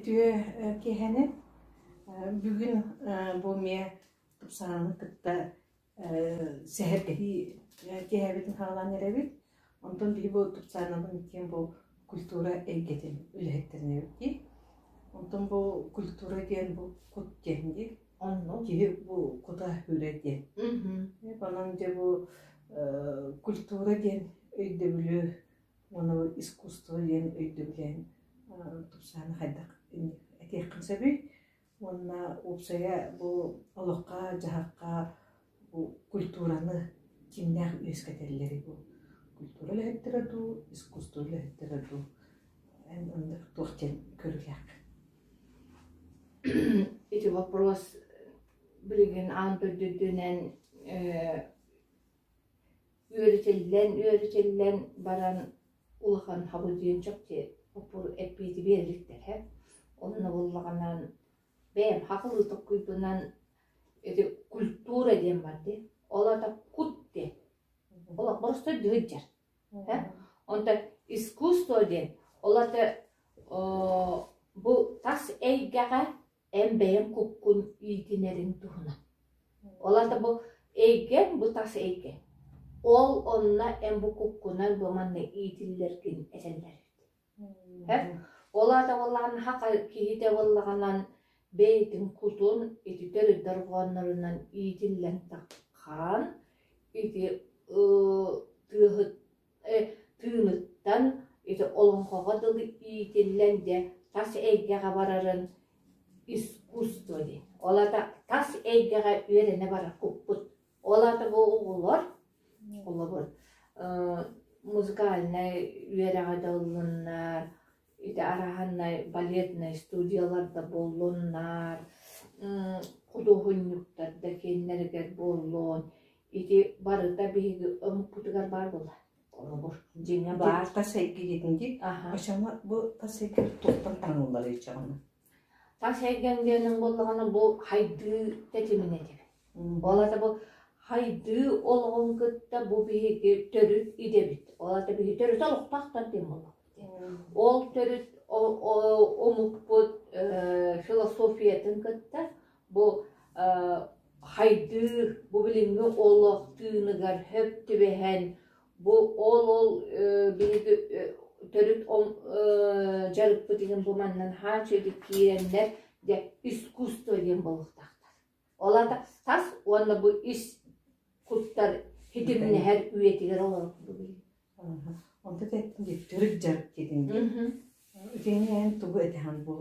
Үтүө киэһэни. Бүгүн бу эмиэ тупсаҕаны кытта сэһэргэһии киэһэбитин хаалан эрэбит. Онтон биһи бу тупсаанабын диэн бу культура эйгэтин үлэһиттэрин эбит дии. Онтон бу культура диэн бу кут диэн дии. Онно. Киһи бу кута үрэ диэн. Онон дьэ бу культура диэн өйдөбүлү уонна искусство диэн өйдөбүлээн тупсааны хайдах этиэххин сөбүй? Уонна уопсайа бу олоххо-дьаһахха бу культураны кимнээх үөскэтэллэрий бу? Культура үлэһиттэрэ дуу, искусство үлэһиттэрэ дуу? Эн оннук туох диэн көрүүлээххин? Ити вопрос билигин аан дойду үрдүнэн Үөрэтиллэн-үөрэтиллэн баран улахан хабыдыйан чопчу эппиэти биэрэликтэрэ. Онно буоллаҕынан бэйэм хахылыы токкуйбунан ити культура диэн бар дии. Ол аата кут диэн. Олох боростуой сылдьар. Онтон искусство диэн ол аата бу тас эйгэҕэ эн бэйэҥ куккун иитинэриҥ туһунан. Ол аата бу эйгэҥ бу тас эйгэ. Ол онно эн бу куккунан бу манна иитиллэргин этэллэр эбит. Һэ? Ол аата буоллаҕына хака киһитэ буоллаҕынан бэйэтин кутун ити төрүт дорҕооннорунан иитиллэн таххан ити тыаһыт тыыныттан ити олоҥхоҕо дылы иитиллэн дьэ тас эйгэҕэ барарын искусство диэн. Ол аата тас эйгэҕэ үөрэнэ барар куппут. Ол аата бу оҕолор холобур музыкальнай үөрэҕи да ыллыннар, ити арааһынай балетнай студиялар да буоллуннар, худуоһунньуктар да киэннэригэр буоллун, ити барыта биһиги омукпутугар баар буолла. Холобур, дьиҥэ баар. Тас эйгэ диэтин дии. Аха. Оччоҕуна бу тас эйгэ туохтан таҥылларый оччоҕуна? Тас эйгэҥ диэнин буоллаҕына бу хайдыы тэтимин этибит. Ол аата бу хайдыы олоҕун кытта бу биһиги төрүт идэбит. Ол аата биһиги төрүт олохтоохтор диэн буоллахпыт. Ол төрүт омукпут философиятын кытта бу хайдыы, бу билиҥҥи олох тыыныгар хөп түбэһэн, бу ол-ол биһиги төрүт дьарыкпыт иһин бу маннан хаачыйдык киирэннэр дьэ искусство диэн буолуохтаахтар. Ол аата тас уонна бу ис куттар хитимнэһэр үйэтигэр олоробут билигин. Онто тэттин дии төрүт дьарык диэтиҥ дии. Итини эн тугу этэһэн бу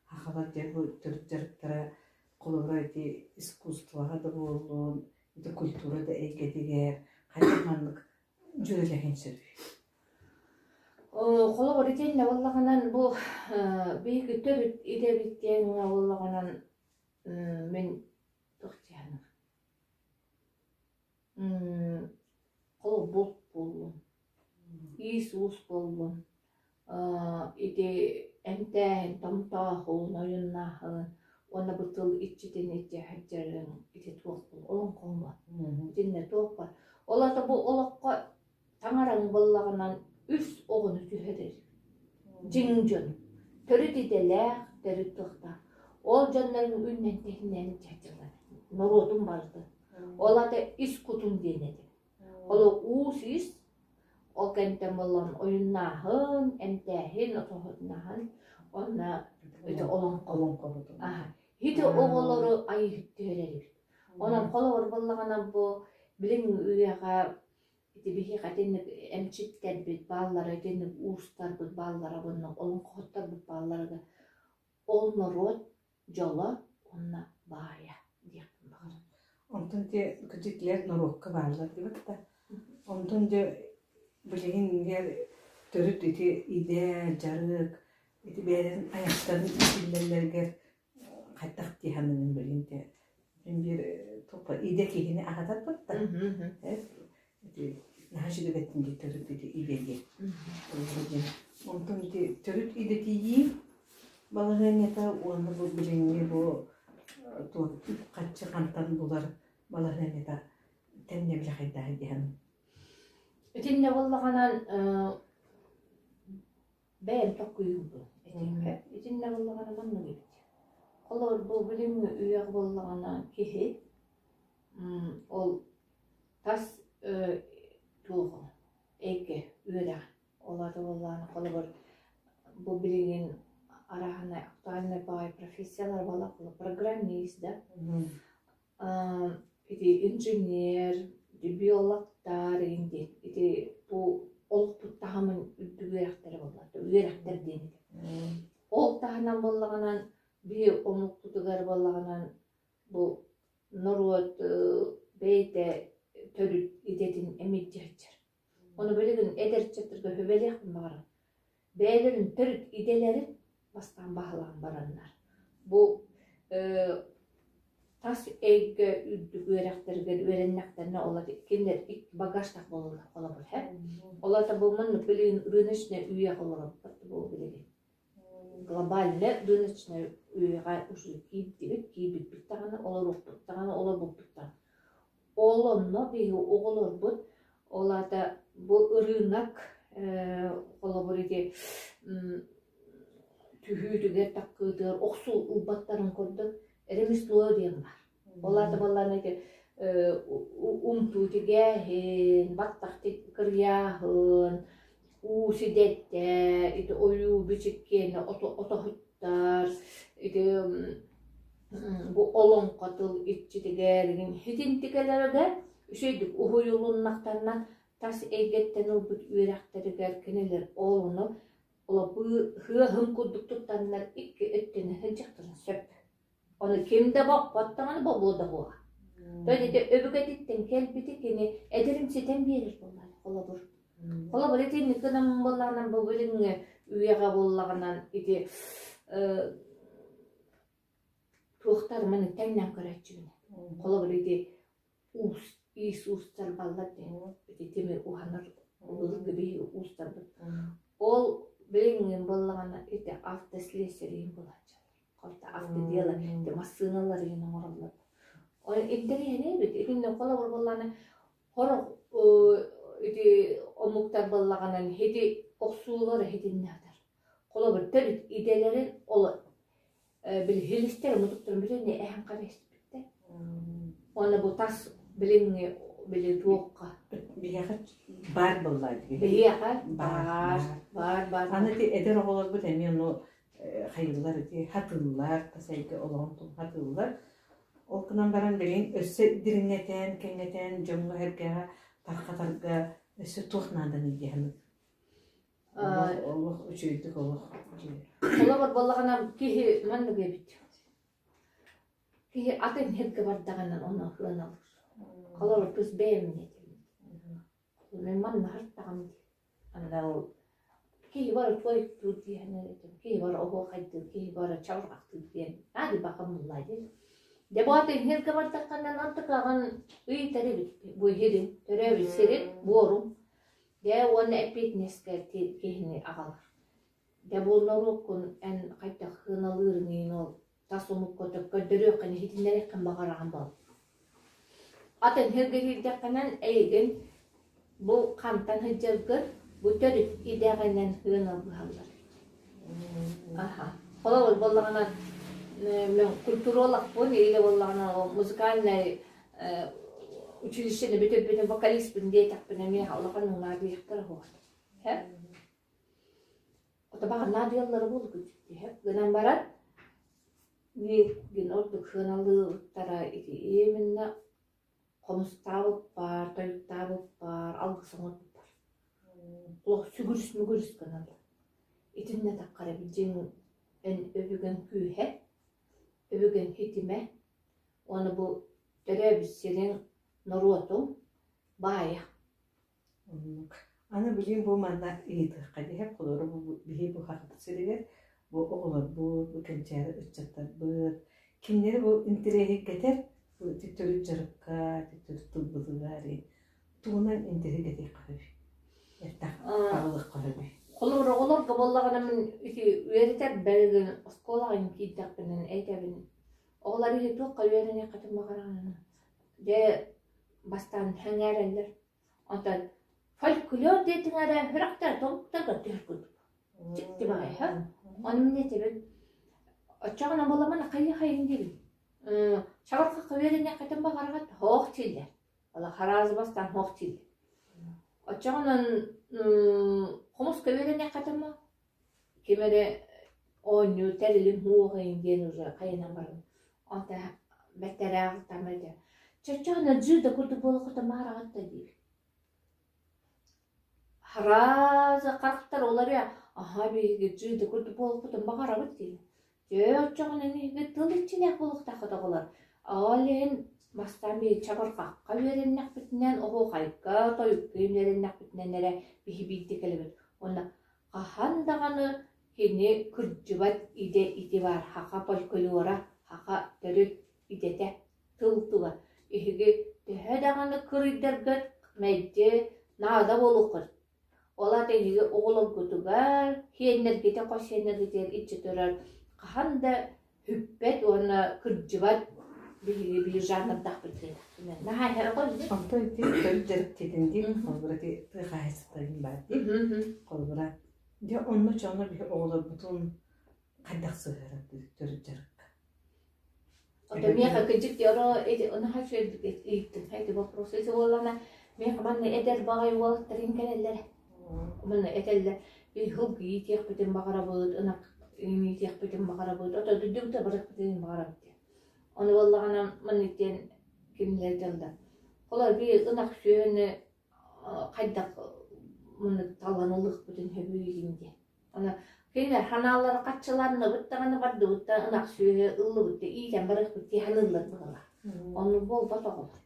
сахалар дьэ бу төрүт дьарыктара холобура ити искусствоҕа да буоллун, ити культура да эйгэтигэр хайдах маннык дьүөрэлэһин сөбүй? Холобур итиннэ буоллаҕынан бу биһиги төрүт идэбит диэн буоллаҕынан мин туох диэххиний Холбук буоллун, иис-уус буоллун, ити эмтээһин, томтооһун, ойуннааһын уонна бу тыл иччитин илдьэ сылдьарыҥ ити туох олоҥхоҥ итиннэ туох баар. Ол аата бу олоххо таҥараҥ буоллаҕынан үс оҕону түһэрэр. Дьиҥ дьон. Төрүт идэлээх, төрүт туохтаах. Ол дьоннорун үүннэн тэһиннээн илдьэ Норуотун барытын. Ол аата ис кутун диэн этим. Ол уус ис, ол кэнниттэн буоллаҕын ойуннааһын, эмтээһин, отоһуннааһын уонна ити олоҥхо. Олоҥхобутун. Аха. Ити оҕолору айыһыт түһэрэр эбит. Онон холобур буоллаҕына бу билиҥҥи үйэҕэ ити биһиэхэ итинник эмчиттэрбит бааллара, итинник уустарбыт бааллара уонна олоҥхоһуттарбыт баалларыгар ол норуот дьоло уонна баайа диэхпин баҕарабын. Онтон те кырдьык норуокка бааллар диэбит да. Онтон дьэ билигин иһэр төрүт ити идэ, дьарык, ити бэйэлэрин айахтарын иитиллэллэригэр хайдах дии саныыбын билигин те мин биир туппа идэ киһини аһатарбыт да ити наһаа үчүгэй дии төрүт ити идэ диэн. Онтон ити төрүт идэтийии балаһыанньата уонна бу билиҥҥи бу туох үп-харчы хантан булар балаһыанньата тэҥнэбилэ хайдаҕый диэн. Итиннэ буоллаҕынан. Бэйэм токкуйум бу этиэххэ. Итиннэ буоллаҕына маннык эбит. Холобур, бу билиҥҥи үйэҕэ буоллаҕына киһи ол тас туоҕу эйгэ үөрэҕэ ол аата буоллаҕына холобур бу билигин арааһынай актуальнай баҕайы профессиялар буолла программист да ити инженер, биологтар игин диэн ити бу олохпут таһымын үрдүк үөрэхтэрэ буолла үөрэхтэр диэн ити. Ол таһынан буоллаҕынан биһи омукпутугар буоллаҕынан бу норуот бэйэтэ төрүт идэтин эмиэ Ону билигин эдэр ыччаттарга сүбэлиэхпин баҕарабын. Бэйэлэрин төрүт идэлэрин бастаан баһылаан бараннар. Бу тас эйгэ үрдүк үөрэхтэригэр үөрэннэхтэринэ ол кинилэр багажтаах буолаллар холобур һэ. Ол аата бу маннык билигин рыночнай үйэҕэ олоробут бу билигин. Глобальнай рыночнай үйэҕэ уже киирдибит, киирбиппит даҕаны, олоруохпут даҕаны, олорбуппут даҕаны. Ол онно биһиги оҕолорбут ол аата бу ырыынак холобур ити түһүүтүгэр таккыытыгар охсуу ылбаттарын курдук ремесло диэн баар. Ол аата буоллаҕына ити умтуу тигээһин, баттах кырыйааһын, уу сидэтэ, ити ойуу бичиккиэнэ отоһуттар, ити бу олоҥхо тыл иччитигэр хитинтикэлэргэ үчүгэйдик уһуйулуннахтарына тас эйгэттэн ылбыт үөрэхтэригэр кинилэр ол ону олоппуу хыаһын курдук туттаннар икки өттүнэн сылдьыахтарын сөп. Ону ким да боппот даҕаны бобуо да буола. То ити өбүгэтиттэн кэлбити кини эдэримситэн биэрэр буоллаҕа холобур. Холобур итинник гынан буоллаҕынан бу билиҥҥи үйэҕэ буоллаҕынан ити туохтар маны тэҥнээн көрөөччүбүн. Холобур ити уус иис уустар баллар диэн ити тимир уһанар былыргы биһиги уустарбыт. Ол билиҥҥи буоллаҕына ити автослесарь иһин буолааччылар. Хорта автодела ити массыыналар иһин оҥороллор. Ол интэриэһинэй эбит. Итиннэ холобур буоллаҕына Сорох ити омуктар буоллаҕынан ити охсуулар иһитиннээтэр. Холобур, төрүт идэлэрин ол били хилистэр мутуктарын бүтүннүү эһэн кэбиспиттэр. Уонна бу тас билиҥҥи били туохха Биһиэхэ баар буолла дии. Биһиэхэ баар, баар, баар. Аны ити эдэр оҕолорбут эмиэ ону хайыыллар ити хатыыллар, тас эйгэ олоҕун хатыыллар. Ол гынан баран билигин өссө дириҥэтэн, кэҥэтэн дьоҥҥо-сэргэҕэ тарҕатарга өссө туох нааданый диэхин олох олох үчүгэйдик олох Холобур буоллаҕына киһи маннык эбит. Киһи атын сиргэ бардаҕына ону сыаналыыр. Холобур тус бэйэм этим. Мин манна сырыттаҕым дии. Анда ол киһи бары туойуктуур диэн этим. Киһи бары оһуохайдыыр, киһи бары чабырҕахтыыр диэн наадый бакаммыллаа диэн. Дьэ бу атын сиргэ бардаххына антыкаҕын ыйытар эбит бу сирин, төрөөбүт сирин, буорум. Дьэ уонна эппиэтинэскэ киһини аҕалар. Дьэ бу норуоккун эн хайдах сыаналыырыҥый ол тас омукка көрдөрүөххүн, иһитиннэриэххин баҕараҕын буол. Атын сиргэ киирдэххинэн эйигин бу хантан сылдьаргын бу төрүт идэҕинэн сыаналыһаллар. Аха. Холобур буоллаҕына мен культурологпын или буоллаҕына музыкальнай училищены бүтэрбитим вокалистпын диэтэхпинэ миэхэ улахан наадыйыахтара суох. Отобаҕар наадыйаллара буолуо гынан баран миигин ордук сыаналыыртара ити именно хомустаабыппар, тойуктаабыппар, алгыс оҥорбуппар. Олох сүгүрүс-мүгүрүс гыналлар. Итиннэ таххара дьиҥ эн өбүгэҥ күүһэ, өбүгэҥ ситимэ уонна бу төрөөбүт сириҥ, норуотуҥ баайа. Оннук. Аны билигин бу манна ыйытыахха диэхэ, холобура бу биһи бу Сахабыт сиригэр бу оҕолорбут, бу кэнчээри ыччаттарбыт, кинилэри бу интэриэһиргэтэр бу ити төрүт дьарыкка, ити төрүт тылбытыгар тугунан интэриэһиргэтиэххэ сөбүй? Эрдэх аҕалыахха сөбүй? Холобур, оҕолорго буоллаҕына мин ити үөрэтэр бэригин оскуолаҕа киирдэхпинэ этэбин оҕолор иһи туохха үөрэниэххитин баҕараҕын дьэ бастаан сэҥээрэллэр Онтон фольклор диэтиҥ эрэ сүрэхтэр тобуктарга түһэр курдук. Дьикти баҕайы, һа? Ону мин этэбин, оччоҕуна буоламмын хайыы-хайыҥ диибин. Чабырҕахха үөрэниэххитин баҕараҕыт, һоох дииллэр. Ала хараазы бастаан һоох дииллэр. Оччоҕунан хомуска үөрэниэххитин ма ким эрэ оонньуу тэрилим һуоҕайын диэн уже хайынан барабын. Онто бэтэрээҕиттэн этэ чоччоҕуна дьыыда курдук буолуоххутун баҕараҕыт да диибин. Араас харахтар уларыйа, аһаа биһиги дьыыда курдук буолбутун баҕарабыт дииллэр. Дьэ, оччоҕуна эһиги тыл иччилээх буолуохтааххыт оҕолор. Ол иһин бастаан биһи чабырҕахха үөрэннэхпитинэн, оһуохайга, тойукка үөрэннэхпитинэн эрэ биһи биирдэ кэлэбит. Уонна хаһан даҕаны кини кырдьыбат идэ ити баар саха фольклора, саха төрүт идэтэ тыл тыла. Эһиги төһө даҕаны кырыйдаргыт мэлдьи наада буолуоххут. Ол аата эһиги оҕолоргутугар, сиэннэргитэ, хос сиэннэргитигэр иччи турар хаһан да бүппэт уонна кырдьыбат биһиги биир жанрдаахпыт диэн. Наһаа иһэр Онтон ити төрүт дьарык диэтин дии, холобура ити тыа хаһаайыстыбатын баар дии. Холобура, дьэ онно чоно биһи оҕолорбутун хайдах сыһыарар төрүт дьарыкка? Ото миэхэ кыдьык оро эти наһаа үчүгэйдик ыйыттыҥ эти вопрос эти буоллаҕына миэхэ манна эдэр баҕайы уолаттарым кэлэллэрэ манна этэллэр биһи иитиэхпитин баҕарабыт ынах иитиэхпитин баҕарабыт ото дүдүҥ да барыахпытын баҕарабыт диэн ону буоллаҕына маннык диэн кинилэр дьаллар холор биир ынах сүөһүнү хайдах маннык талан ылыахпытын сөбүй диэн Аны кинилэр ханааллара хаччыланныбыт даҕаны бардыбыт да ынах сүөһү ыллыбыт да иитэн барыахпыт дии саныыллар быһыылаах. Оннук буолбат оҕолор.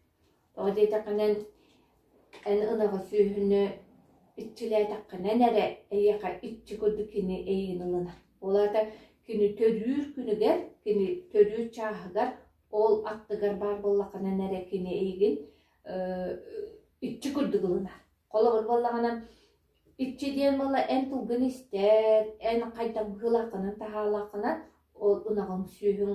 Тоҕо диэтэххинэ эн ынаҕы сүөһүнү иччилээтэххинэн эрэ эйиэхэ иччи курдук кини эйигин ылынар. Ол аата кини төрүүр күнүгэр, кини төрүүр чааһыгар ол аттыгар баар буоллаххынан эрэ кини эйигин иччи курдук ылынар. Холобур буоллаҕына Иччи диэн буолла эн тылгын истэр, эн хайдах быһыылааххынан таһаалааххынан ол ынаҕыҥ сүөһүҥ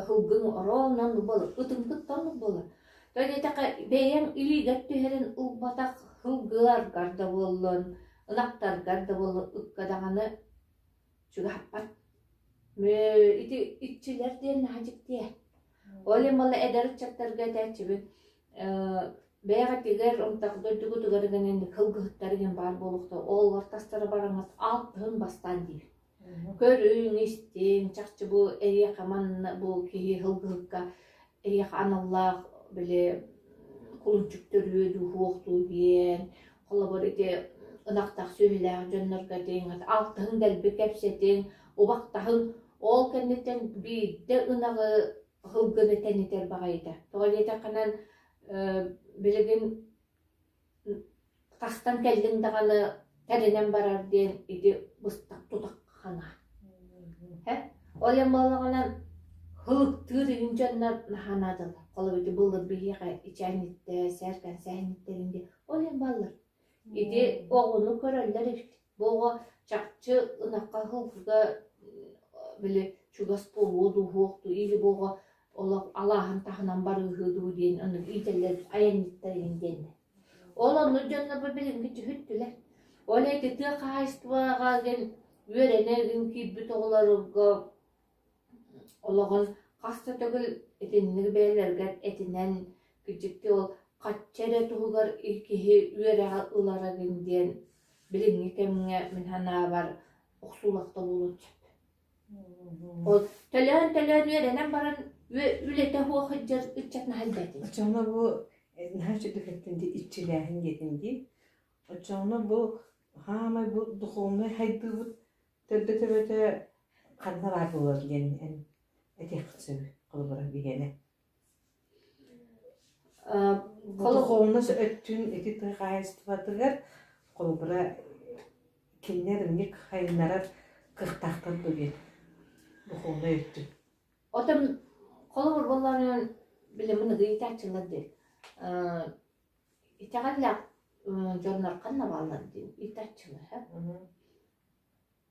һылгыҥ ороон оннук буолар, ытыҥ кытта оннук буолар. Тоҕо диэтэххэ бэйэҥ илиигэр түһэрин ылбатах һылгыларгар да буоллун, ынахтаргар да буоллун ыкка даҕаны чугаһаппат. Ити иччилэр диэн наһаа дьиктиэ. Ол иһин буолла эдэр ыччаттарга этээччибин бэйэҕитигэр ынтах дойдугутугар гынан кылгыһыттар диэн баар буолуохтаах оҕолор тастара бараҥҥыт алтыһын бастаан диир. Көрүҥ, истиҥ, чахчы бу эйиэхэ манна бу киһи һылгыһыкка эйиэхэ аналлаах били кулунчук төрүө дуу суох дуу диэн холобур ити ынахтаах сүөһүлээх дьоннорго этиҥ алтыһыҥ дэлби кэпсэтиҥ убахтаһыҥ ол кэнниттэн биирдэ ынаҕы һылгыны тэнитэр баҕайыта. Тоҕо диэтэххинэ билигин тастан кэллиҥ даҕаны тэринэн барар диэн ити быстах тутаххына. Ол иһин буоллаҕына һылыктыыр иһин дьоннор наһаа наадалар. Холобур ити былыр биһиэхэ ичээнниттэр, сээркээн сэһэнниттэрин диэн ол иһин бааллар. Ити оҕону көрөллөр эбит. Бу оҕо чахчы ынахха һылгыга били чугас буолуо дуу, суох дуу или бу оҕо олох алааһын таһынан барыыһы дуу диэн оннук иитэллэр айанньыттар иһин диэннэр. Ол оннук дьоннор билиҥҥи түһүттүлэр. Ол эти тыа хаһаайыстыбаҕа диэн үөрэнэ игин киирбит оҕолорго олоҕун хас да төгүл итинник бэйэлэригэр этинэн кырдьыкты ол хачча эрэ туһугар киһи үөрэҕи ылара гин диэн билиҥҥи кэмҥэ мин санаабар охсуулахта буолуон сөп. Ол төлөөн-төлөөн үөрэнэн баран үлэтэ суох сылдьар ыччат наһаа элбээтин. Оччоҕуна бу наһаа үчүгэй эттин дии иччилээһин диэтин дии. Оччоҕуна бу хаамай бу духовнай хайдыыбыт төрдө төбөтө ханна баар буолар диэн эн этиэххин сөбүй холобура биһиэнэ. Духовнай өттүн ити тыа хаһаайыстыбатыгар холобура кинилэр инник хайыннарар кыахтаахтар дуо диэн духовнай өттүн. Отон холобур буоллаҕына били мыныгы ыйытааччылар диэн итэҕэллээх дьоннор ханна бааллар диэн ыйытааччылар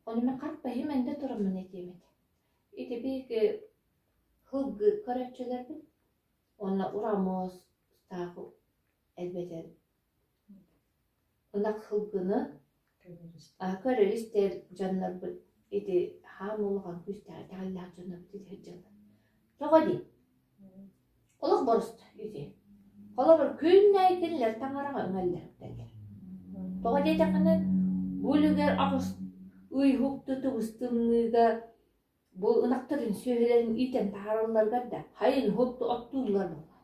Ону мин харпаһым энде тураммын этиэм этэ. Ити биһиги һылгы көрөөччүлэрбит уонна урамуос таах элбэтэр ынах һылгыны Көрөр-истэр дьоннорбут ити хаам улахан күүстээх итэҕэллээх дьоннорбут ити сылдьаллар. Тоҕо дии? Олох боруста ити. Холобур, күн-аайы кинилэр таҥараҕа үҥэллэр үктэллэр. Тоҕо диэтэххинэ, бу үлүгэр аҕыс ый уһукту тыбыс тымныыга бу ынахтарын сүөһүлэрин иитэн таһааралларыгар да хайын уһукту оттууллар буолла.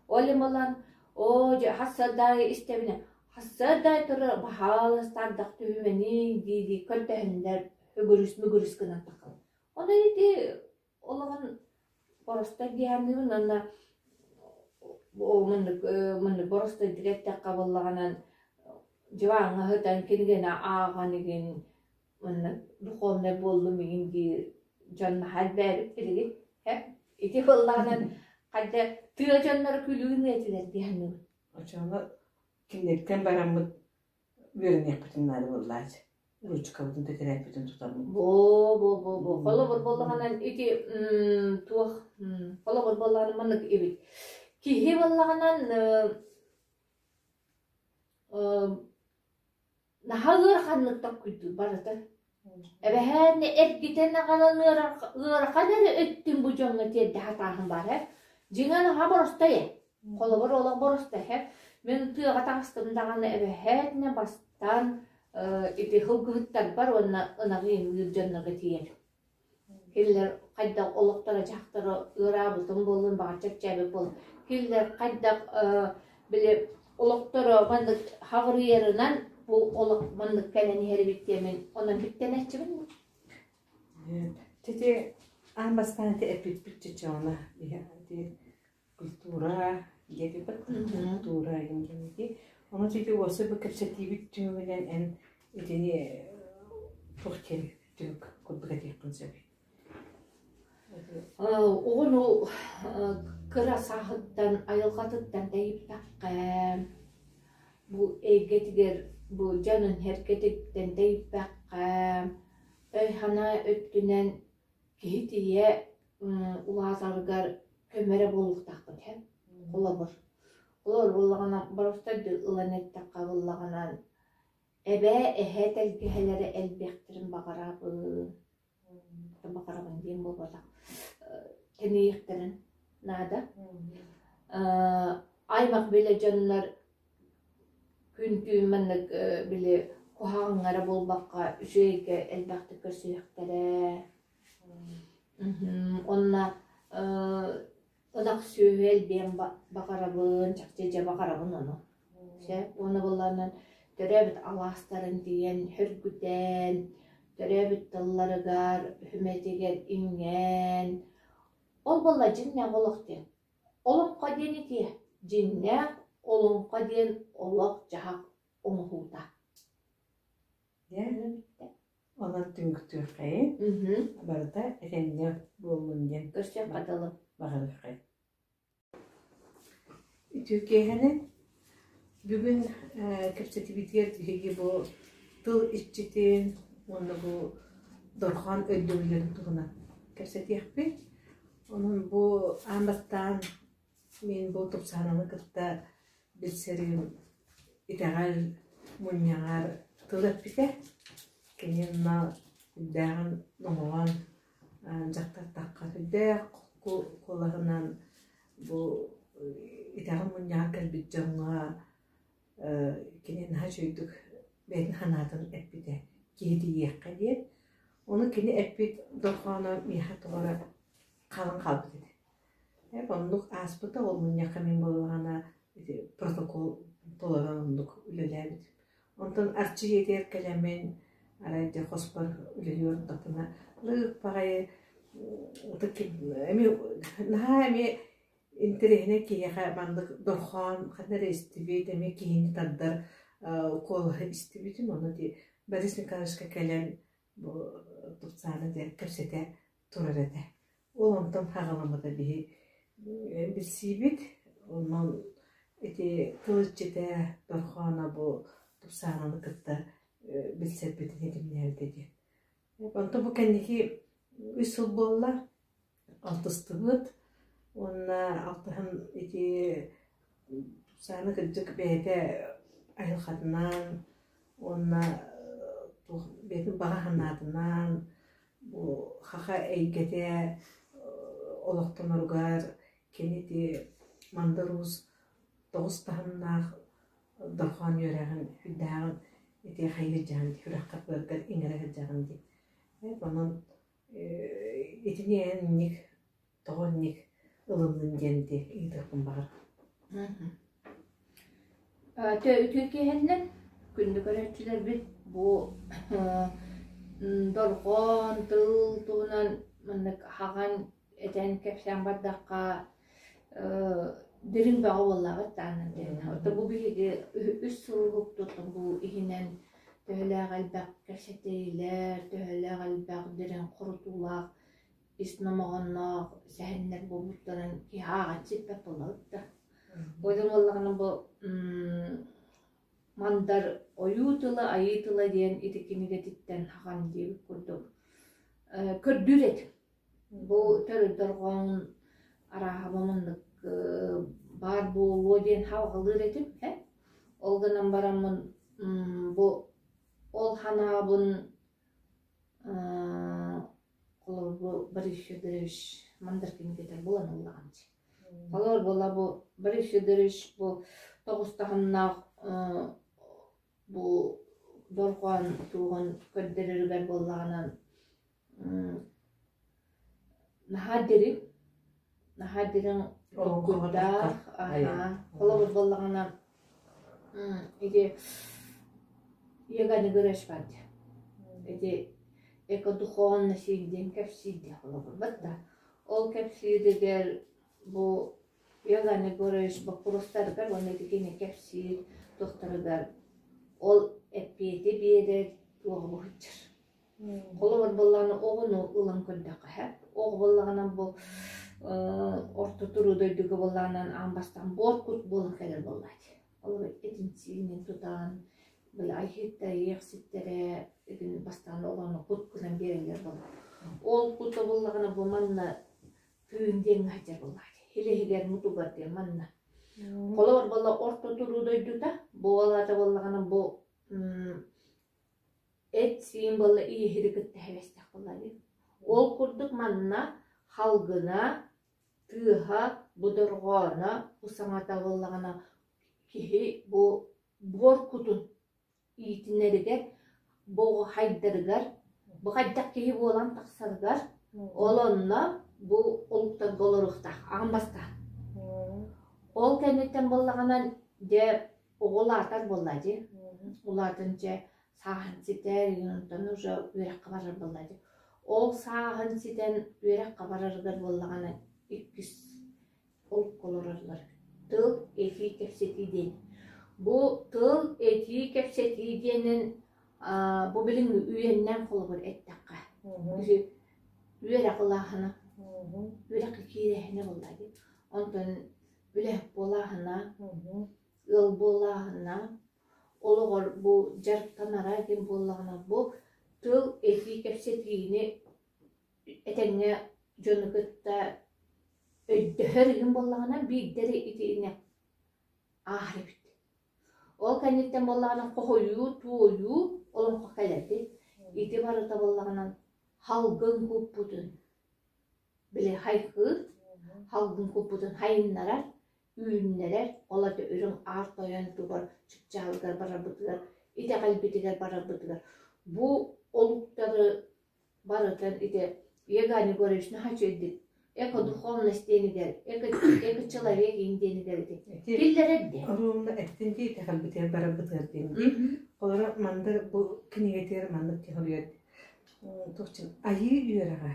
Ол ымылан, оо дьэ хассардаайы истэбинэ, хассардаай турар баһаалыста ардах түһүмэниҥ дии-дии көрдөһөннөр үгүрүс-мүгүрүс гынан таххалар. Онон ити олоҕун боростой дии саныыбын уонна маннык маннык боростойдук эттэххэ буоллаҕынан дьыбааҥҥа сытан кинигэни ааҕан игин маннык духовнай буоллум игин диир дьон наһаа элбээбит билигин ити буоллаҕынан хайда тыа дьонноро күлүүнү этилэр дии саныыбын. Оччоҕуна кинилэртэн бараммыт үөрэниэхпитин наада буоллааччы. Ручкабытын тэтэрээппитин тутаммыт. Бо бо бо бо холобур буоллаҕынан ити туох холобур буоллаҕына маннык эбит. Киһи буоллаҕынан наһаа ыараханнык токкуйдуур барыта. Эбэһээннэ эргитэн аҕалан ыарахан эрэ өттүн бу дьоҥҥо тиэрдэ сатааһын баар ээ. Дьиҥэ наһаа боростой ээ. Холобур, олох боростой ээ. Мин тыаҕа таҕыстым даҕаны эбэһээтинэ бастаан ити сылгыһыттарбар уонна ынаҕы ыҥыыр дьоннорго тиийэбин. Кинилэр хайдах олохторо-дьаһахтара ыараабытын буоллун, баҕар чэпчээбит буоллун. Кинилэр хайдах били олохторо маннык хаҕырыйарынан бу олох маннык кэлэн иһэр эбит диэмин онон биттэнээччибин. Тити аан бастаан ити эппиппит чычоона ити культура диэбиппит культура диэн Ону ити уоса бу кэпсэтиибит түмүгүнэн эн итини туох диэн түмүк курдук этиэххин сөбүй? Оҕону кыра сааһыттан айылҕатыттан тэйиппэххэ, бу эйгэтигэр бу дьонун эргэтиттэн тэйиппэххэ, өй-санаа өттүнэн киһи тиийэ улаатарыгар көмө эрэ буолуохтаахпыт һэ. Холобур, холобур буоллаҕына, боростуойдук ылан эттэххэ буоллаҕына, эбээ, эһээ тэлгэһэлэрэ элбиэхтэрин баҕарабын, баҕарабын диэн буолбатах, тэнийиэхтэрин наада. Аймах билэ дьоннор күн-түүн маннык били куһаҕаҥҥа эрэ буолбакка, үчүгэйгэ элбэхтик көрсүһүөхтэрэ. Уонна ынах сүөһү элбиэн баҕарабын, чахчы дьэ баҕарабын ону. Сөп. Уонна буоллаҕына төрөөбүт алаастарын тиийэн хөргүтэн, төрөөбүт тылларыгар, үһүмэтигэр иҥэн, ол буолла дьиҥнээх олох диэн. Олоҥхо диэн итиэ, дьиҥнээх олоҥхо диэн олох-дьаһах оҥоһуута. Дьэ, онон түмүктүөххэйин, барыта этэҥҥэ буоллун диэн Көрсүөххэ дылы. баҕарыаххайын. Үтүө киэһэнэн. Бүгүн кэпсэтибитигэр биһиги бу тыл иччитин уонна бу дорҕоон өйдөбүллэрин туһунан кэпсэтиэхпит. Онон бу аан бастаан мин бу Тупсаананы кытта билсэрим итэҕэл мунньаҕар тыл эппитэ. Кини онно сүрдээҕин номоҕон дьахтар тахха сүрдээх куолаһынан бу итэҕэл мунньаҕар кэлбит дьоҥҥо кини наһаа үчүгэйдик бэйэтин санаатын эппитэ киһитийиэххэ диэн. Ону кини эппит дорҕооно миэхэ тоҕо эрэ хаалан хаалбыт этэ. Оннук ааспыта ол мунньахха мин буоллаҕына ити протокол толорон оннук үлэлээбитим. Онтон Арчы дьиэтигэр кэлэммин арай дьэ хоспор үлэлии олордохпуна лыык баҕайы ытык эмиэ наһаа эмиэ интэриэһинэй киһиэхэ маннык дорҕоон ханна эрэ истибит, эмиэ киһини тардар куолаһы истибитим. Ону ити Борис Николаевичка кэлэн бу Тупсаана диэн кэпсэтэ турар этэ. Ол онтон хаҕаламмыта биһи билсиибит. Онон ити тыл иччитэ дорҕооно бу Тупсаананы кытта билсэрбитин этимнээбитэ диэн. Онтон бу кэнники үс сыл буолла алтыстыбыт уонна алтыһан ити Тупсаана кырдьык бэйэтэ айылҕатынан уонна туох бэйэтин баҕа санаатынан бу хаха эйгэтэ олохтоноругар кини ити Мандар Уус тоҕус таһымнаах дорҕоон үөрэҕин үрдээҕин ити хайыы дьаһан сүрэххэ быаргар иҥэрэ сылдьаҕын дии. Онон итини эн инник тоҕо инник ылыннын диэн ити ыйытыахпын баҕар. Үтүө киэһэннэн күндү көрөөччүлэрбит бу дорҕоон тыл туһунан маннык хаҕан этэн кэпсээн бардахха дириҥ бөҕө буоллаҕыт таанан диэн. Оттон бу биһиги үс сыл уһуктуттан бу иһинэн төһөлөөх элбэх кэпсэтиилэр, төһөлөөх элбэх дириҥ хорутуулаах ис номоҕонноох сэһэннэр буолбуттарын киһи ааҕан сиппэт буоллаҕыт да. Ойдон буоллаҕына бу Мандар ойуу тыла, айыы тыла диэн ити кинигэтиттэн хаҕан диэбит курдук көрдүүр этим. Бу төрүт дорҕоон арааһа маннык баар буолуо диэн хаалҕалыыр этим э. Ол гынан бараммын бу ол ханаабын холобур бу Борис Федорович Мандар кинигэтэ буолан ыллаҕым дии. Холобур буола бу Борис Федорович бу тоҕус таһымнаах бу дорҕоон туоҕун көрдөрөрүгэр буоллаҕына наһаа дириҥ, наһаа дириҥ толкуйдаах, аһаа, холобур буоллаҕына ити Егор Егорович баар дии. Ити экодуховность диэн кэпсиир дии холобур да. Ол кэпсииригэр бу Егор Егорович боппуруостарыгар уонна ити кини кэпсиир туохтарыгар ол эппиэти биэрэр туоҕа быһыччар. Холобур буоллаҕына оҕону ылан көрдөххө сөп. Оҕо буоллаҕына бу орто туруу дойдуга буоллаҕынан аан бастаан буор кут буолан кэлэр буоллааччы. Холобур этин-сиинин тутан, били айыһыттара, иэхситтэрэ итин бастаан оҕону кут гынан биэрэллэр буолла. Ол кута буоллаҕына бу манна тыын диэҥҥэ сылдьар буоллааччы. Илиһигэр мутугар диэн манна. Холобур буолла орто туруу дойдута бу уолаата буоллаҕына бу Эт-сиин буолла иэһири кытта эһэбэстэх буолла дии. Ол курдук манна халгына, тыаһа, бу дорҕооно, бу саҥата буоллаҕына киһи бу буор кутун иитинэригэр, бу хайдарыгар, бу хайдах киһи буолан тахсарыгар, ол онно бу олуктарга олоруохтаах аан бастаан. Ол кэнниттэн буоллаҕына дьэ оҕо улаатар буолла дии. Улаатан дьэ сааһын ситэр, онтон уже үөрэххэ барар буолла дии. Ол сааһын ситэн үөрэххэ барарыгар буоллаҕына иккис олукка олороллор. Тыл этии кэпсэтии диэн. Бу тыл этии кэпсэтии диэнин бу билиҥҥи үйэннэн холобур эттэххэ үөрэх ылааһына, үөрэххэ киирээһинэ буолла дии. Онтон үлэһит буолааһына, ыал буолааһына, олоҕор бу дьарыктанара диэн буоллаҕына, бу тыл этии кэпсэтиини этэҥҥэ дьону кытта өйдөһөр иһин буоллаҕына, биирдэ эрэ итини ааһар эбит. Ол кэнниттэн буоллаҕына хоһуйуу, туойуу олоҥхо кэлэрди. Ити барыта буоллаҕына халгын куппутун били хайҕыыр, халгын куппутун хайыннарар, үүннэрэр, ол аты үрүҥ аар тойон тугар чыпчаалыгар барарбытыгар, итэҕэлбитигэр барарбытыгар бу олуктары барытын ити Егор Егорович наһаа үчүгэйдик экодуховность диэнигэр, эко-человек диэнигэр ити киллэрэр диэн. Оруолна эттин дии итэҕэлбитигэр барарбытыгар диэн дии. Олоро мандар бу кинигэтигэр маннык киһи туохчин айыы үөрэҕэ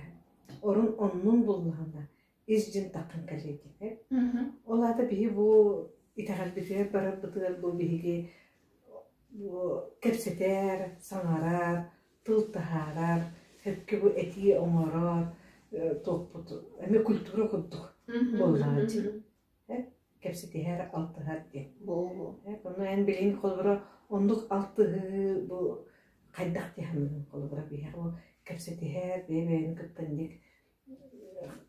орун оннун буллаҕына ис дьин таххан кэлиэ диэн. Ол аата биһи бу итэҕэлбитигэр барарбытыгар бу биһиги бу кэпсэтэр, саҥарар, тыл таһаарар, сөпкө бу этии оҥорор туохпут эмиэ культура курдук буоллаҕа дии. Кэпсэтиһэр, алтыһар диэн. Онно эн билигин холобура оннук алтыһыы бу хайдах дии саныыгын холобура биһиэхэ бу кэпсэтиһэр, бэйэ-бэйэни кытта инник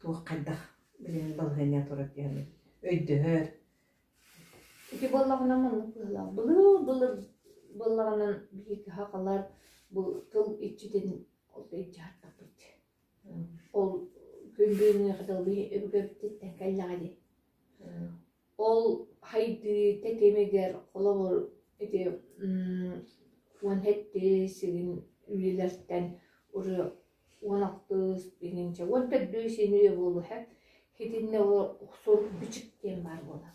туох хайдах билигин балаһыанньа турар дии саныыгын өйдөһөр. Ити буоллаҕына маннык быһыылаах. Былыр-былыр буоллаҕына биһиги сахалар Бу тыл иччитин ол илдьэ Ол күн бүгүҥҥү дылы өбүгэбититтэн кэллэҕэ дии. Ол хайдыы тэтимигэр холобур ити 17 сирин үлэлэртэн уже 16 инчэ 14 син үйэ буолуо итиннэ сурук бичик диэн баар буолар.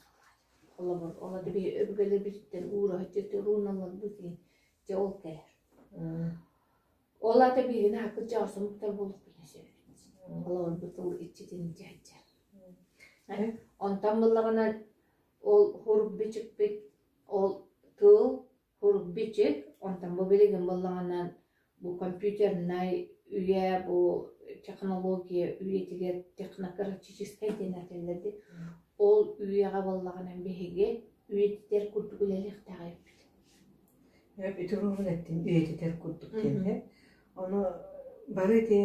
Холобур, ол биһи өбүгэлэрбититтэн уураһыт руналарбыт дьэ ол кэлэр. Ол аата биһигини хаккыт дьаҕасымыттар буолуохпутун сөп. Холобур, бу тыл иччитин дьаһайдьар. Онтон буллаҕына ол хурук-бичикпит ол тыл хурук-бичик, онтон бу билигин буоллаҕына бу компьютернай үйэ, бу технология үйэтигэр технократическай диэн этэллэр дии. Ол үйэҕэ буоллаҕына биһиги үйэтитэр курдук үлэлиэхтээх эбиппит. Ити уруһун эттин үйэтитэр курдук диэн Ону бары ити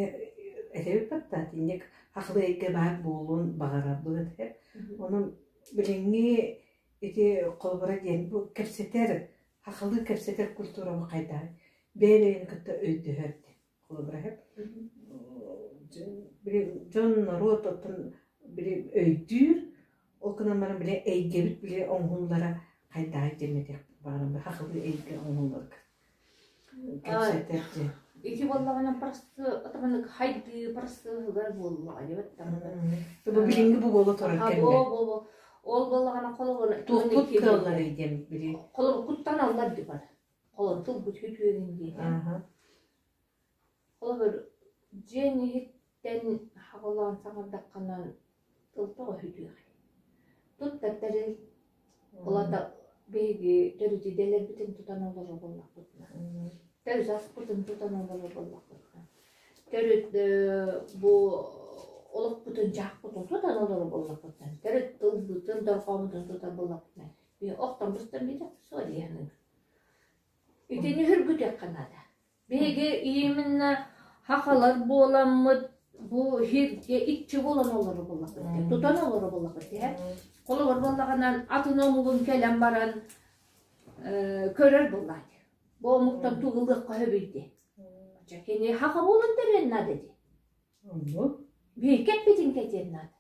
этэбит батта итинник хахлы эйгэ баар буолуон баҕарабыт. Онон билиҥҥи ити холобура диэн бу кэпсэтэр хахалыы кэпсэтэр культурабы хайдаҕый бэйэ-бэйэни кытта өйдөһөр диэн холобура били дьон норуот оттон били өйдүүр ол гынан баран били эйгэбит били оҥоһуллара хайдаҕый диэн этиэхпин баҕарабын хахалыы эйгэ оҥоһулларга кэпсэтэр диэн Ити буоллаҕына просто атаманык хайдыы простыһыгар буоллаҕа диэбит Бу билиҥҥи бу буола турар кэмҥэ Ол буоллаҕына холобур туохпут кыалларый диэн били холобур куттаналлар дии бар. Холобур тылбыт үтүөгүн дии. Холобур дьиэҥ иһиттэн хаҕылаан саҥардаххына тыл тоҕо үтүөҕэй. Туттар тэрил ол аата биһиги төрүт идэлэрбитин тутан олорор буоллахпытына, төрүт аспытын тутан олорор буоллахпытына, төрүт бу олохпутун дьаһахпытын тутан олорор буоллахпытына, төрүт тылбытын, дорҕооммутун тутар буоллахпытына, биһи охтон быстан биэриэхпит суоҕа дии саныыбын. Итини үргүтүөххэ наада. Биһиги именно хахалар буоламмыт бу сиргэ иччи буолан олорор буоллахпыт тутан олорор буоллахпыт тиһэ. Холобур буоллаҕынан атын омугун кэлэн баран көрөр буоллаат. Бу омуктан тугу ылыахха сөбүй дии. Кини хаха буолан төрүөн наада дии. Биһиги кэппитин кэтиэн наада.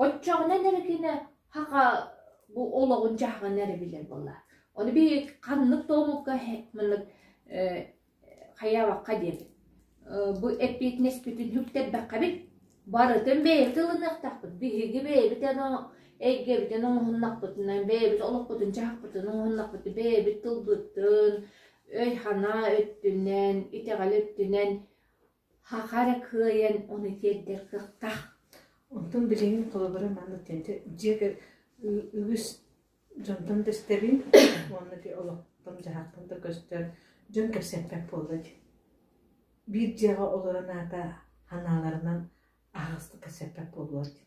Оччоҕуна эрэ кини хаха бу олоҕун дьаһаҕын эрэ билэр буолла. Ону биһиги ханнык да омукка маннык хайаабакка диэбит. Бу эппиэтинэспитин үктэрбэххэбит. Барытын бэйэбит ылыныахтаахпыт. Биһиги бэйэбит эйгэбитин оҥоһуннахпытынан, бэйэбит олохпутун дьаһахпытын оҥоһуннахпыт, бэйэбит тылбытын, өй-санаа өттүнэн, итэҕэл өттүнэн Хаха эрэ кыайан ону тиэрдэр кыахтаах. Онтон билигин холобура маннык диэн дьиэ үгүс дьонтон да истэбин уонна ити олохтон-дьаһахтан да көстөр дьон кэпсэппэт буолла дии. Биир дьиэҕэ олорон аата санааларынан аһаҕастык кэпсэппэт буоллулар дии.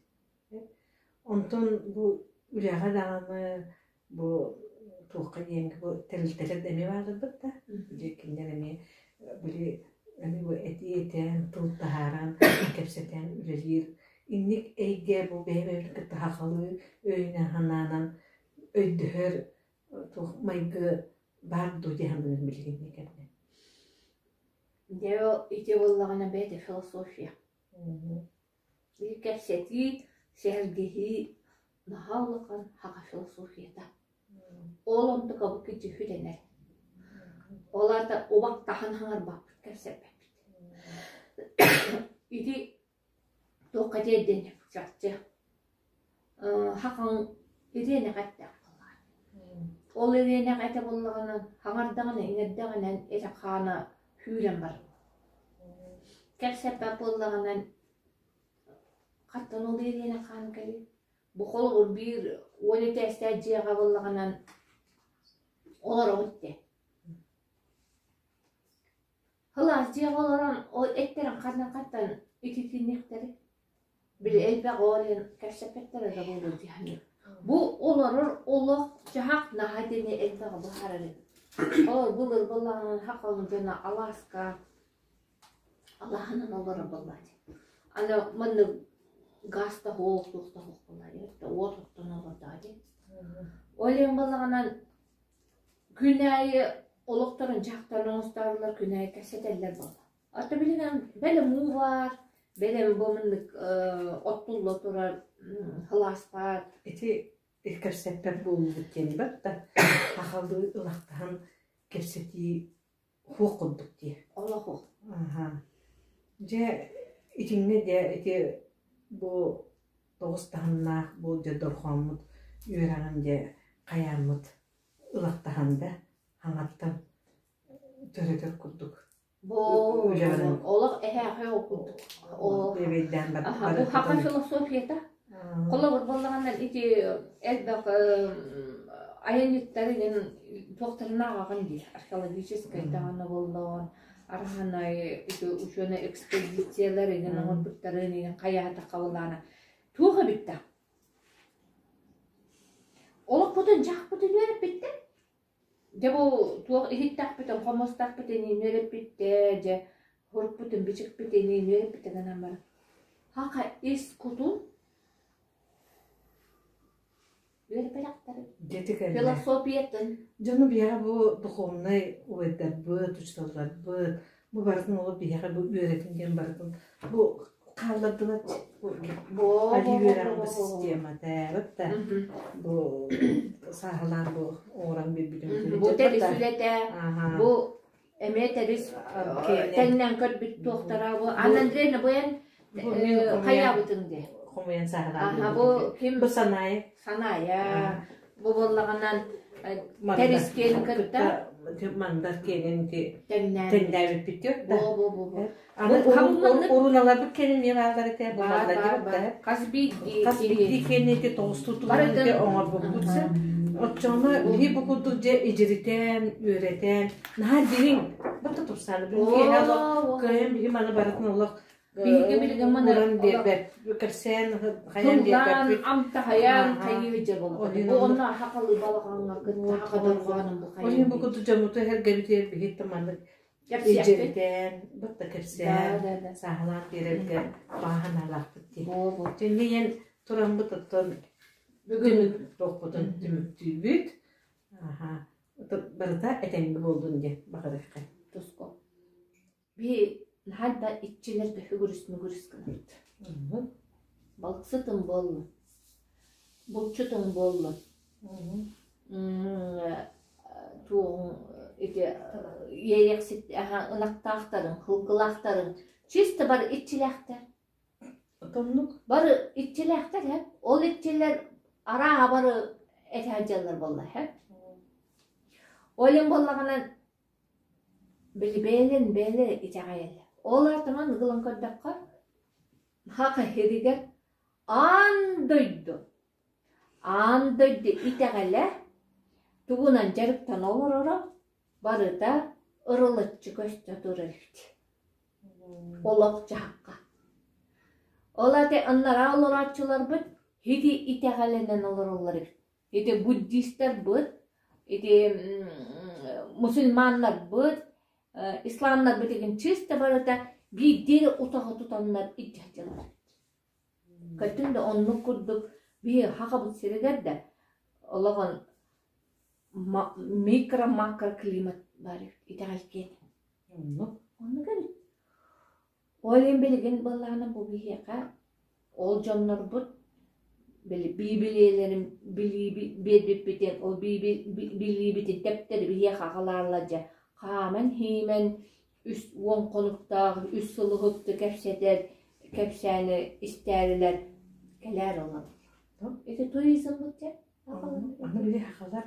Онтон бу үлэҕэ даҕаны бу туохха диэн бу тэрилтэлэр да эмиэ баалларбыт да били кинилэр эмиэ били эмиэ бу этии этэн тыл таһааран кэпсэтэн үлэлиир инник эйгэ бу бэйэ-бэйэбитин кытта сахалыы өйүнэн-санаанан өйдөһөр туох майгы баар дуу дии саныыбын билигин кэмҥэ. Дьэ ити буоллаҕына бэйэтэ философия. Биир кэпсэтии, сэһэргэһии наһаа улахан саха философията. Ол онтукабыт кичи дэнэр. Ол аата убактаһан хаҥарбаппыт, кэпсэппэппит. Ити туохха тиэрдиэн чахчы хахаҥ ириэнэх эттээх буоллаҕа. Ол ириэнэх этэ буоллаҕына хаҥардаҕына, иҥэрдэҕинэ этэ-хаана күүрэн барар. Кэпсэппэт буоллаҕына хаттан ол ириэнэх хаан кэлиэ. Бу холобур биир уон этээстээх дьиэҕэ буоллаҕынан олоробут дии. Сылаас дьиэҕэ олорон ол эттэрин ханна хаттан ититиниэхтэрий? Били элбэх оҕо диэн кэпсэппэттэрэ да буолуо дии саныыр. Бу олорор олох дьаһах наһаа диэни элбэҕи быһаарар эбит. Ол былыр былаанын хахалын дьоно алааска алааһынан олорор буоллааччы. Аны маннык газ да суох, туох да суох буоллаа дии, уот оттон олордоҕо дии. Ол иһин буоллаҕынан күн аайы. Олохторун дьахтарын оҥостоорулар күнэ кэпсэтэллэр буолла. Ата билигин бэлэм уу баар, бэлэм бу маннык оттулла турар сылаас баар. Ити кэпсэппэт буолуубут диэн бар да, сахалыы ылахтаһан кэпсэтии хуох курдук дии. Олох хуох. Аха. Дьэ, итиннэ дьэ ити бу тоҕус таһымнаах бу дьэ дорҕооммут үөрэҕин дьэ хайааммыт ылахтаһан да хаҥаттан төрөтөр курдук Бу олох эһээхэй ол курдук. Биэбэйдээн Бу хака философията. Холобур буоллаҕына ити элбэх айанньыттар игин туохтарын ааҕаҕын дии археологическай даҕаны буоллаҕын арханай ити учуонай экспедициялар игин оҥорбуттарын игин хайаатахха буоллаҕына туох эбит да Олохпутун дьаахпытын үөрэппиттэр. Дьэ бу туох иһиттэхпитин, хомустахпытын үөрэппиттэр, дьэ һурукпутун, бичикпитин үөрэппиттэр гынан баран хаха ис кутун үөрэппэтэхтэр. Дьэ кэллэ. Философиятын. Дьону биһиэхэ бу духовнай убайдарбыт, учууталларбыт, бу барытын олох биһиэхэ бу үөрэтин диэн барытын бу хааллардылар Али үөрэҕин бу системата да бу сааһылаан бу оҥорон биэрбитим Бу тэрис үлэтэ, бу эмиэ тэрис тэҥнэн көрбүт туохтара бу Анна Андреевна бу эн хайаабытыҥ дии хомуйан сааһылаан бу ким бу Санаайа Санаайа бу буоллаҕынан тэрис киэнин кытта мандар киэнин тэҥнээбиппит да бу бу бу Аны уруналарбыт кэнин миэн ааллар этэ булаллар диэбит Хас биирдии хас биирдии кэннити тоҕустуу туларыты оҥорбуппут син. Оччоҕуна биһи бу курдук дьэ идьиритэн, үөрэтэн, наһаа дириҥ бата тупсааны бүгүн киэһэ олох кыайан биһи маны барытын олох Биһиги билигин маны уран биэрбэт кэпсээн хайан тыллаан, биэрбэппит. амтаһайан хайыы дьэ болот. Бу онно хахалы балаҕаҥҥа кытта хадорҕоонун бу Ол иһин бу курдук дьоммуту эргэбитигэр биһи маннык Илдьиритэн, бытта кэпсээн, сааһылаан биэрэргэ баҕа санаалаахпыт дии. Дьэ тураммыт оттон бүгүн туохпутун түмүктүүбүт. Аха. Барыта этэҥҥэ буоллун диэн баҕарыахха. Туско. Би наһаа да иччилэргэ хүгүрүс-мүгүрүс гынабыт. Балыксытым буоллун, булчутуҥ буоллун, туоҕуҥ ити иэйэхсит ынахтаахтарыҥ, сылгылаахтарыҥ чисто бары иччилээхтэр. Отоннук? Бары иччилээхтэр һэ. Ол иччилэр арааһа бары этэ сылдьаллар буолла һэ. Ол иһин буоллаҕына били бэйэлэрин бэйэлэрэ итэҕэйэллэр. Ол аатынан ылан көрдөххө, Хаха сиригэр аан дойду, аан дойду итэҕэлэ тугунан дьарыктана олороро барыта ырылыччы көстө турар эбит. Олох-дьаһахха. Ол аата анараа олорооччуларбыт ити итэҕэлинэн олороллор эбит. Ити буддистарбыт, ити мусульманнарбыт, исламнарбыт игин чисто барыта биирдии утаҕы тутаннар илдьэ сылдьаллар. Көтүн да оннук курдук биһи хахабыт сиригэр да олоҕун микро-макро климат бар итэҕэл киэн. Оннук. Оннук эбит. Ол иһин билигин былаана бу биһиэхэ ол дьоннорбут били биибилиэлэрин биэрбиппитин ол билиибитин тэптэри биһиэхэ аҕалааллар дьэ хааман-хиимэн үс уон хонуктаах үс сыл уһукту кэпсэтэр кэпсээни истээрилэр кэлээр олор. Ити туризммыт дьэ Аны били хахалар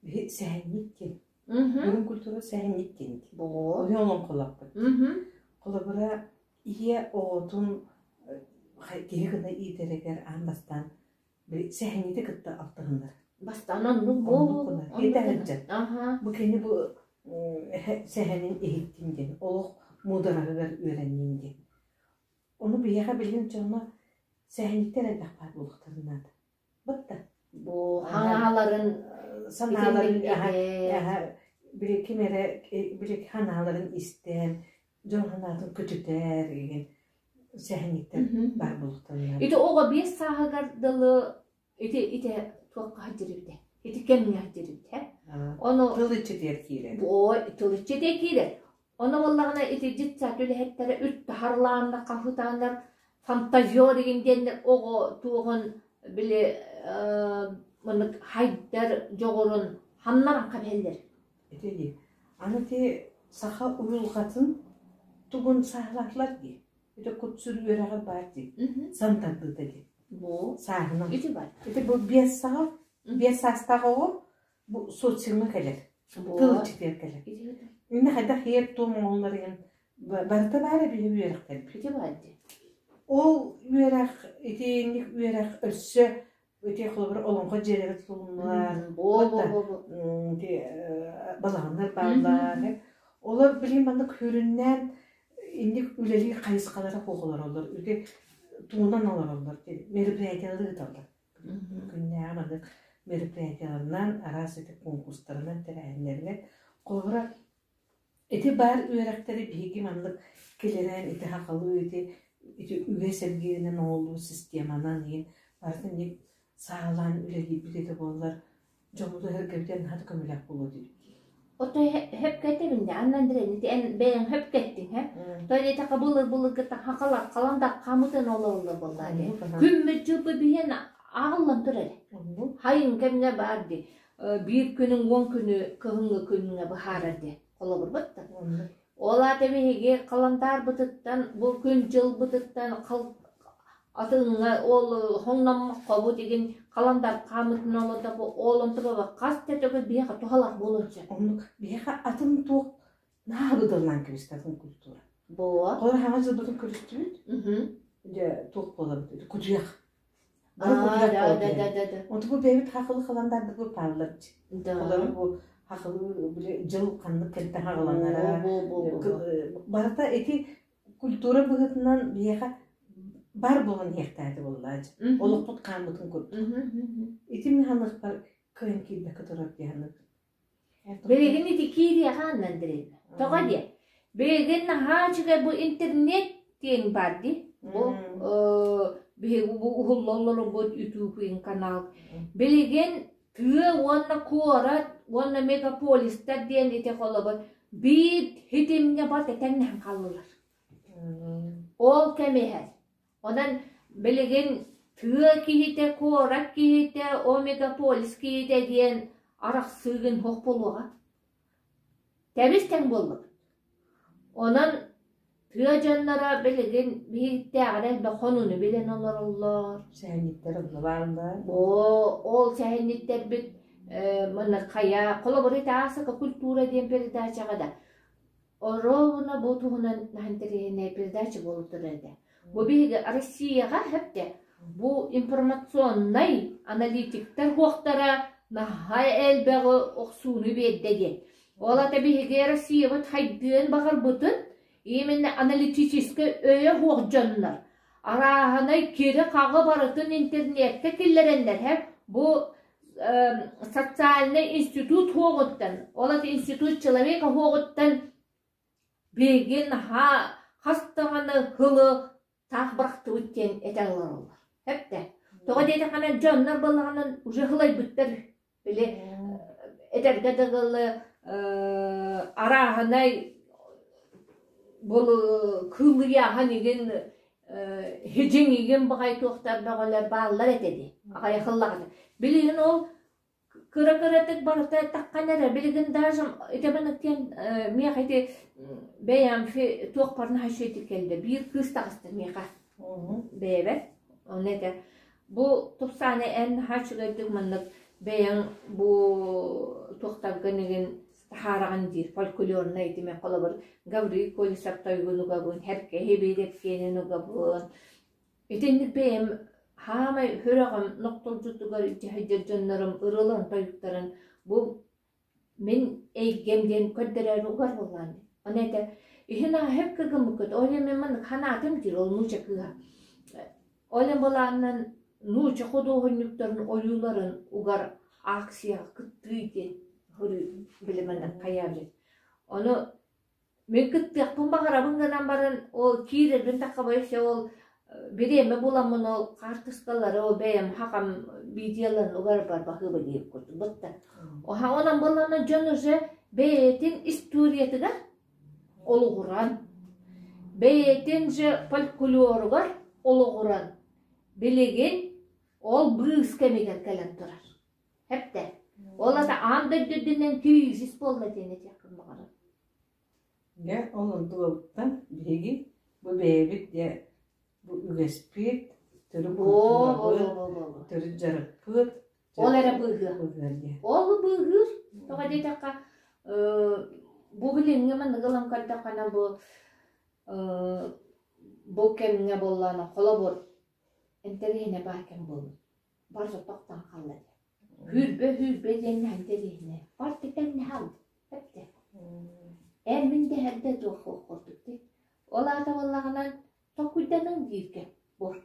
биһи сэһэнньит диэн Бүгүн культура сэһэнньит диэн Буолуо. Ону олоҥхолоохпут. Холобура, ийэ оҕотун киһи гына иитэригэр аан бастаан сэһэнньити кытта алтыһыннар. Бастаан оннук буолуо. Иитэ сылдьар. Бу кини бу сэһэнин иһиттин диэн, олох муудараһыгар үөрэннин диэн. Ону биһиэхэ билигин дьоно сэһэнньиттэр элбэх баар буолуохтарын наада. Бытта. Бу хаҥааларын санааларын били ким эрэ били ханааларын истэн дьон санаатын көтүтэр деген сэһэнниктэр баар буолуохтарын Ити оҕо 5 сааһыгар дылы ити ити туохха сылдьар эбитэ ити кэмҥэ сылдьар эбитэ. Ону Тыл иччитигэр киирэр. Ой, тыл иччитигэр киирэр. Ону буоллаҕына ити детсад үлэһиттэрэ үт таһарлааннар, хаһыытааннар фантазер игин диэннэр оҕо туоҕун били маннык хайдар дьоҕурун ханнаран хабиһэллэр. Ити дии. Аны ити саха уйулҕатын тугун сааһылаатылар дии. Ити кут-сүр үөрэҕэ баар дии. Сан тардыыта дии. Бу Сааһынан. Ити баар. Ити бу биэс саҕа, биэс саастаах оҕо бу социумҥа кэлэр. Тыл иччитигэр кэлэр. Иннэ хайдах иэр-туом оҥоһуллар иһин барыта баар эбии үөрэхтэрбит. Ити баар дии. Ол үөрэх, итинник үөрэх өссө ити холобур олоҥхо дьиэлэрэ тутулуннулар, ити балаҕаннар бааллар. Олор билигин маннык сүрүннээн инник үлэлиир хайысхалара суох олороллор. Ити тугунан олороллор, мероприятиялары ыыталлар. Күннээҕи маннык мероприятияларынан, араас ити конкурстарынан, тэрээһиннэринэн. Холобура, ити баар үөрэхтэри биһиги маннык киллэрэн ити сахалыы ити ити үгэс эргииринэн оҥоһуллубут системанан иһин барытын инник саҕалаан үлэлиирбит этэ буоллар, дьоммутун өһүргэбитин наһаа да көмөлөөх буолуо этибит. Ото хөпкө этэбин да, Анна Андреевна, ити эн бэйэҥ хөпкө эттиҥ, һэ? То диэтэххэ былыр-былыргыттан хахалар халан да хамытын олороллор буоллаа дии. Күммүт дьылбы биһиэн аҕыллан турар эрэ. Хайын кэмҥэ баар дии. Биир күнүҥ уон күнү кыһыҥҥы күҥҥэ быһаарар дии. Холобурбут да. Ол аата биһиги халандаарбытыттан, бу күн дьылбытыттан атыҥҥа ол хоҥноммоккобут игин халандар хаамытын олордо ол онтубаба хас да төгүл биһиэхэ туһалаах буолуон сөп. Оннук биһиэхэ атын туох наһаа быдыллаан кэбистэ атын культура. Буо. Холор хаҥа дьылбытын көрүстүбүт. Дьэ туох буолабыт кутуйах. Бары кутуйах Да, да, да, да, да. Онту бу бэйэбит хахылы халандаардык бу пааллар. Да. Холор бу хахылы били дьыл ханнык кэмтэн хаҕаланара. Бу бу бу бу. Барыта ити культура быһыытынан биһиэхэ бар буолан иһиэхтээтэ буоллаачы. Олохпут хааммытын курдук. Ити мин ханыахпар кыайан киирбэккэ турар дии саныыбын. Билигин ити киириэхэ Анна Андреевна. Тоҕо диэ? Билигин наһаа үчүгэй бу интернет диэн баар дии. Бу биһиги бу уһулла олоробут YouTube канал. Билигин тыа уонна куорат уонна мегаполистар диэн ити холобур биир хитимҥэ бат этэҥнэһэн хааллылар. Ол кэм иһэр. Онон билигин тыа киһитэ, куорат киһитэ, о мегаполис киһитэ диэн арахсыыгын суох буолуоҕа. Тэбис тэҥ буоллубут. Онон тыа дьонноро билигин биһиттээҕэр элбэх хонууну билэн олороллор. Сэһэнньиттэр онно бааллар. Оо, ол сэһэнньиттэрбит манна хайа, холобур ити Аасака культура диэн передачаҕа да Оруобуна бу туһунан наһаа интэриэһинэй передача буола турар этэ. Бу биһиги Россияҕа хэпте бу информационнай аналитиктар уохтара наһаа элбэҕи охсууну биэрдэ диэн. Ол ата биһиги Россиябыт хайдыан баҕарбытын именно аналитическай өйө суох дьоннор арааһынай кири-хаҕы барытын интернеккэ киллэрэннэр һэ бу социальный институт хуоҕуттан ол ата институт человека хуоҕуттан биһиги наһаа хас даҕаны сылы таах бырахтыбыт диэн этэ олороллор. Эптэ. Тоҕо диэтэххинэ дьоннор буоллаҕынан уже сылайбыттар. Били этэргэ дылы арааһынай бұл кыылыйааһын игин хидьиҥ игин баҕай туохтар бөҕөлөр бааллар этэ дии. Аҕайахыллаҕына. Билигин ол Кыра-кыратык барыта эттэххинэ эрэ, билигин даже ити диэн миэхэ ити бэйэм туохпар наһаа үчүгэйдик кэллэ. Биир кыыс таҕыста миэхэ бэйэбэр. Онно этэ бу тупсааны эн наһаа үчүгэйдик маннык бэйэҥ бу туохтаргын игин таһаараҕын диир фольклорнай итимэ холобур Гаврил Колесов тойугун угабын, Һэркэһи Биэрэпкиэнин угабын Итинник бэйэм хаамай сүрэҕим нохтолдьутугар дьаһайдьар дьоннорум ырыаларын тойуктарын бу мин эйгэм диэн көрдөрөөрү угар буоллаҕым дии. Ону этэ иһин ааһып кыгыммыккыт ол иһин мин маннык санаатым диир ол нуучча кыыһа. Ол иһин былаанынан нуучча худуоһунньуктарын ойууларын угар акцияҕа кыттыы диэн били маннык хайаабыт. Ону Мин кыттыахпын баҕарабын гынан баран, ол киирэрбин таххабай все ол Бириэмэ буламмын ол хаартыскалары ол бэйэм хахам видеоларын угарбар баһыыба диир курдук бытта. Онон буоллаҕына дьон уже бэйэтин историятыгар олоҕуран, бэйэтин же фольклоругар олоҕуран билигин ол быыс кэмигэр кэлэн турар. Хэптэ. Ол ата аан дойду үрдүнэн кризис буолла диэн этиэххин баҕарабын. Дьэ, ол онтубуттан биһиги бу бэйэбит дьэ бу үгэспит, төрүт культурабыт, төрүт дьарыкпыт Ол эрэ быыһыа. быыһыа диye. Ол быыһыыр. Тоҕо диэтэххэ, бу билиҥҥи манныгы ылан көрдөххүнэ бу бу кэмҥэ буоллаҕына холобур интэриэһинэй баар кэм буолбут. Бар тохтоон хаалла диye. Хүүрбэ хүүрбэ диэн интэриэһинэй. Бар тэҥнэһэ Эптэ. Эн мин дэһэрдэ туох курдук дии. Ол аата буоллаҕына толкуйданыҥ диир кэм буор.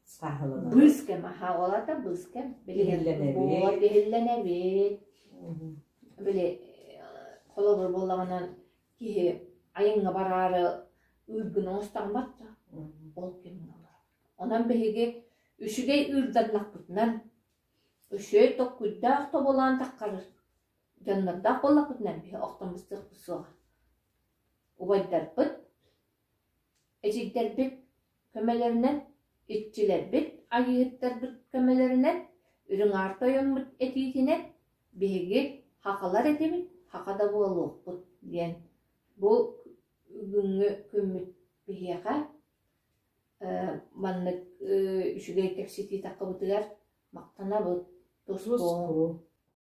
Сааһыланабыт. Быыс кэм аха ол аата быыс кэм. Билигин Иһиллэнэбит. буор иһиллэнэбит. Били холобур буоллаҕына киһи айаҥҥа бараары ыыргын оҥостоммот да ол кэмҥэ олорор. Онон биһиги үчүгэй ыырданнахпытынан үчүгэй толкуйдаах тобулаан таххарар Дьоннордоох буоллахпытына биһи охтон быстыахпыт суоҕа. Убайдарбыт, эдьиийдэрбит көмөлөрүнэн, иччилэрбит, айыыһыттарбыт көмөлөрүнэн, Үрүҥ Аар Тойоммут этиитинэн биһиги хахалар этибит, хаха да буолуохпут диэн бу бүгүҥҥү күммүт биһиэхэ маннык үчүгэй кэпсэтии таххыбытыгар махтанабыт. Туску. Туску.